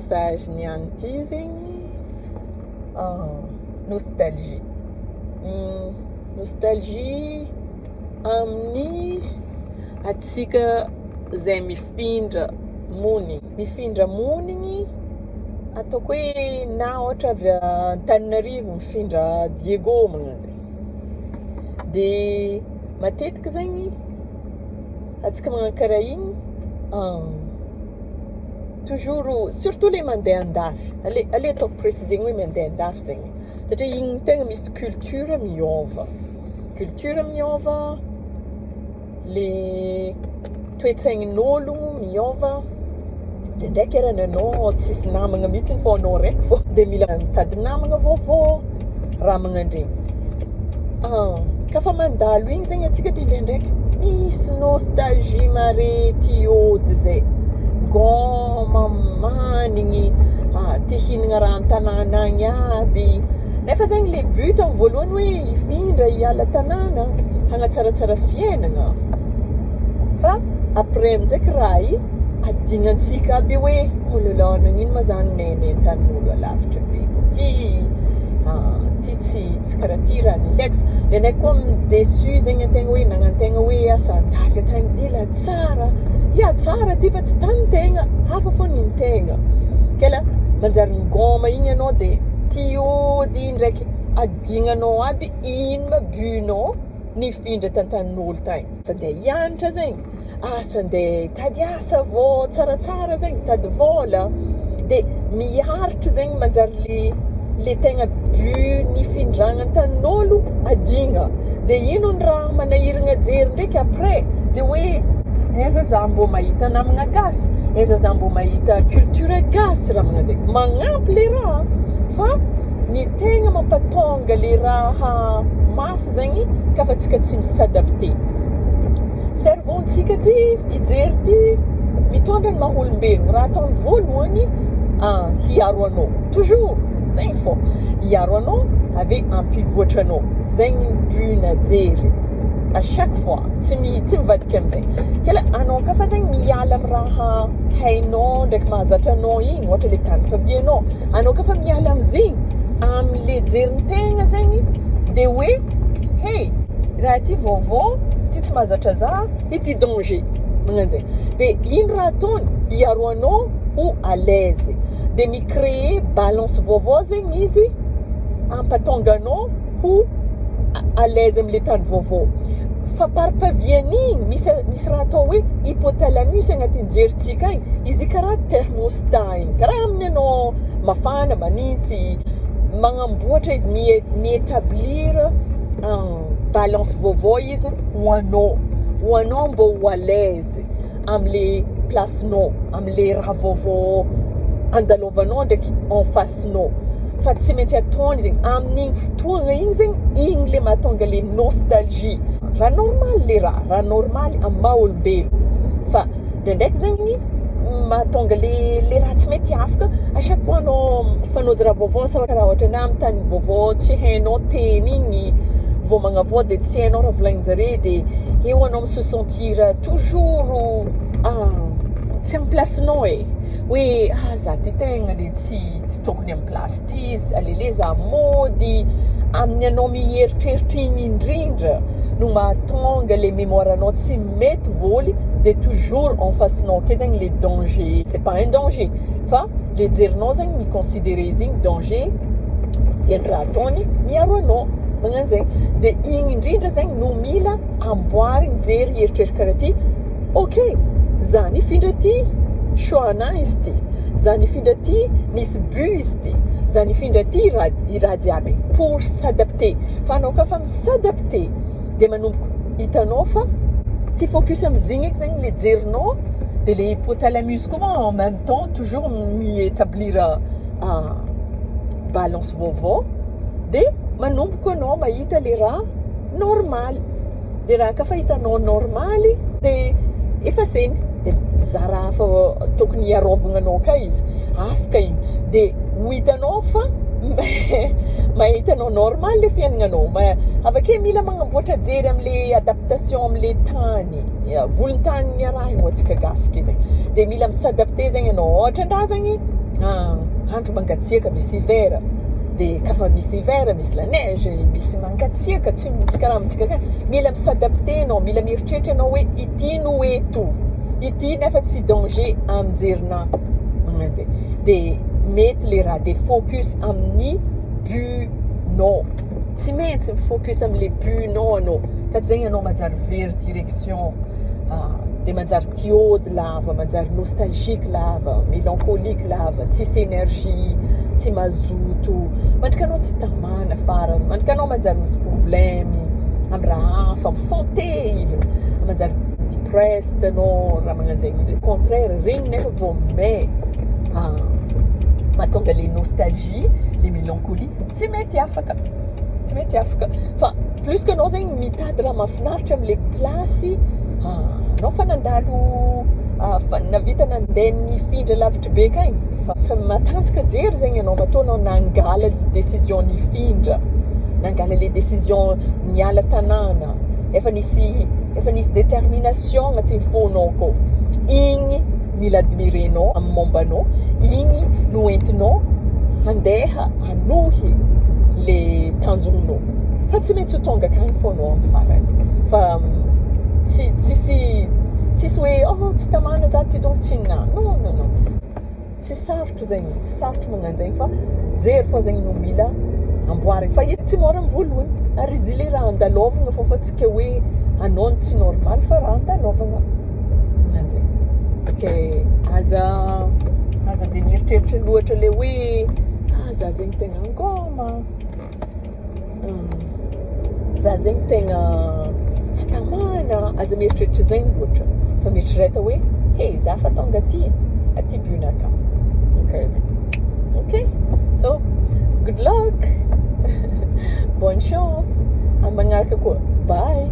Message niany ty zegny nostalgie. Nostalgie amin'ny antsika zay mifindra monigny, mifindra monigny ataoko hoe na ôhatra avy Antananarivo mifindra Diego magnano zegny, de matetiky zegny antsika magnano karaha igny toujours surtout le mandeha andafy, ale ale ataoko préciser-gna hoe mandeha andafy zegny satria igny tegna misy culture miôva, culture miôva, le toe-tsaignin'ôlogno miôva, ndraindraiky ary anao tsisy namagna mihitsy fô anao raiky fô de mila mitady namagna vaovao, raha magnandregny. Ka fa mandalo igny zegny antsika de ndraindraiky misy nostalgie mare ty ôdy zay, gôma manigny, te hihinagna raha an-tanàna agny aby, nefa zegny le but amin'ny voalohany hoe hifindra hiala tanàna hagnatsaratsara fiaignana, fa après aminjay raha i adignantsika aby hoe oh là là nagnino ma zany nenay an-tanin'olo alavitra be ty, ty tsy tsy karaha ty raha nilaiko, ndraindraiky koa mi-déçu zegny antegna hoe nagnantegna hoe asa andafy akagny ty la tsara, ya tsara ty fa tsy tanintegna, hafa fô nintegna, ke la manjary migôma igny anao de ty ôdy ndraiky adignanao aby ino ma but-nao nifindra tan-tanin'olo tagny, asa andeha hianatra zegny, asa andeha hitady asa vao tsaratsara zegny, hitady vôla, de miaritry zegny manjary le le tegna but nifindragna an-tanin'ôlo adigna, de ino ny raha manahiragna jery ndraiky après le hoe aiza za mbô mahita namagna gasy, aiza za mbô mahita culture gasy raha magnano zegny, magnampy le raha fa ny tegna mampatonga le raha mafy zegny ka fa antsika tsy mi-s'adapter, cerveau-ntsika ty hijery ty mitondra ny maha olombelogno, raha ataony voalohany hiaro anao toujours zegny fô, hiaro anao avy eo hampivoatra anao, zegny ny but-na jery à chaque fois tsy mi- tsy mivadika amizay, ke la anao ka fa zegny miala amy raha hainao ndraiky mahazatra anao igny ohatra le tany fiavianao, anao ka fa miala amizigny amle jerintegna zegny de hoe hey raha ty vaovao ty tsy mahazatra za ity danger magnano zegny, de ino raha ataony hiaro anao ho à l'aise de mi-créer balance vaovao zegny izy hampatonga anao ho à l'aise amle tany vaovao, fa paripavian'igny misy misy raha atao hoe hypothalamus agnatin'ny jerintsika agny, izy io karaha thermostat igny, karaha amin'ny anao mafana, manintsy, magnamboatra izy mi- mi-etablir balance vaovao izy ho anao, ho anao mbô ho à l'aise amle place-nao, amle raha vaovao andalovanao ndraiky en face-nao, fa tsy maintsy ataony zegny amin'igny fotoagna igny zegny, igny le mahatonga le nostalgie, raha normaly le raha, raha normaly amin'ny maha olombelo fa ndraindraiky zegny mahatonga le le raha tsy mety afaka à chaque fois anao mifanojy raha vaovao asa raha ohatra na amin'ny tany vaovao tsy hainao teny igny vao magnavao de tsy hainao raha volagnin-jare de eo anao mi-se sentir toujours tsy amin'ny place-nao e, hoe ah za ty tegna le tsy tsy tokony amin'ny place ty, alele za mody, amin'ny anao mieritreritra igny indrindra no mahatonga le mémoire-nao tsy mety vôly de toujours en face-nao ake zegny le danger, c'est pas un danger fa le jerinao zegny mi-considerer izy igny danger de ny raha ataony miaro anao magnano zegny, de igny indrindra zegny no mila amboarigny jery eritreritra karaha ty, ok za nifindra ty choix anahy izy ty, za nifindra ty nisy but izy ty, za nifindra ty raha i raha jiaby pour s'adapter, fa anao koa fa mi-s'adapter de manomboka hitanao fa tsy focus amizigny eky zegny le jerinao de le hypothalamus koa moa en même temps toujours mi-etablir balance vaovao de manomboka anao mahita le raha normaly, le raha ka fa hitanao normaly de effaceny de mizaha raha hafa tokony hiarovagna anao ka izy, afaka igny de ho hitanao fa mahita anao normaly le fiaignananao, avy ake mila magnamboatra jery amle adaptation amle tany, volontany niarahigny ho antsika gasy ke zegny, de mila mi-s'adapter zegny anao, ôhatra andraha zegny. Andro mangatsiaka misy hiver, de kafa misy hiver misy la neige, misy mangatsiaka tsy tsy karaha amintsika akagny. Mila mi-s'adapter anao, mila mieritreritra anao hoe ity no eto, ity nefa tsy danger aminjerinahy, magnano zay. De mety le raha de focus amin'ny but-nao, tsy maintsy mi-focus am'le but-nao anao fa tsy zegny anao manjary very direction, de manjary tiôdy lava, manjary nostalgique lava, mélancolique lava, tsisy énergie, tsy mazoto, mandrika anao tsy tamana farany, mandrika anao manjary misy problème amy raha hafa, amy santé even, manjary depressed anao, raha magnano zegny. Contraire regny nefa vao may mahatonga le nostalgie, le mélancolie tsy mety afaka, tsy mety afaka. Fa plus que anao zegny mitady raha mahafinaritra am'le place anao fa nandalo, fa navita nandeha nifindra lavitry be akagny, fa matanjaka jery zegny anao matoa anao nangala décision nifindra, nangala le décision niala tanàna, efa nisy détermination agnatin'ny fônao akao. Igny mila admirenao amy momba anao, igny no entinao handeha hanohy le tanjonao fa tsy maintsy ho tonga akagny fô anao amy farany. Fa tsy tsisy hoe oh tsy tamana za ty donc tsy na, non, non, non, tsy sarotro zegny, tsy sarotro magnano zegny fa jery fô zegny no mila amboarina fa izy tsy mora amy voalohany ary izy le raha andalovagna fô fa tsy ke hoe anao no tsy normal fa raha andalovagna, magnano zegny. Ke aza de mieritreritra loatra le hoe ah za zegny tegna ngôma, za zegny tegna tsy tamana, aza mieritreritra zegny loatra fa mieritrereta hoe he za fa tonga aty, aty but-nakahy, karaha zegny. Ok, so good luck, bonne chance amy magnaraka koa, bye.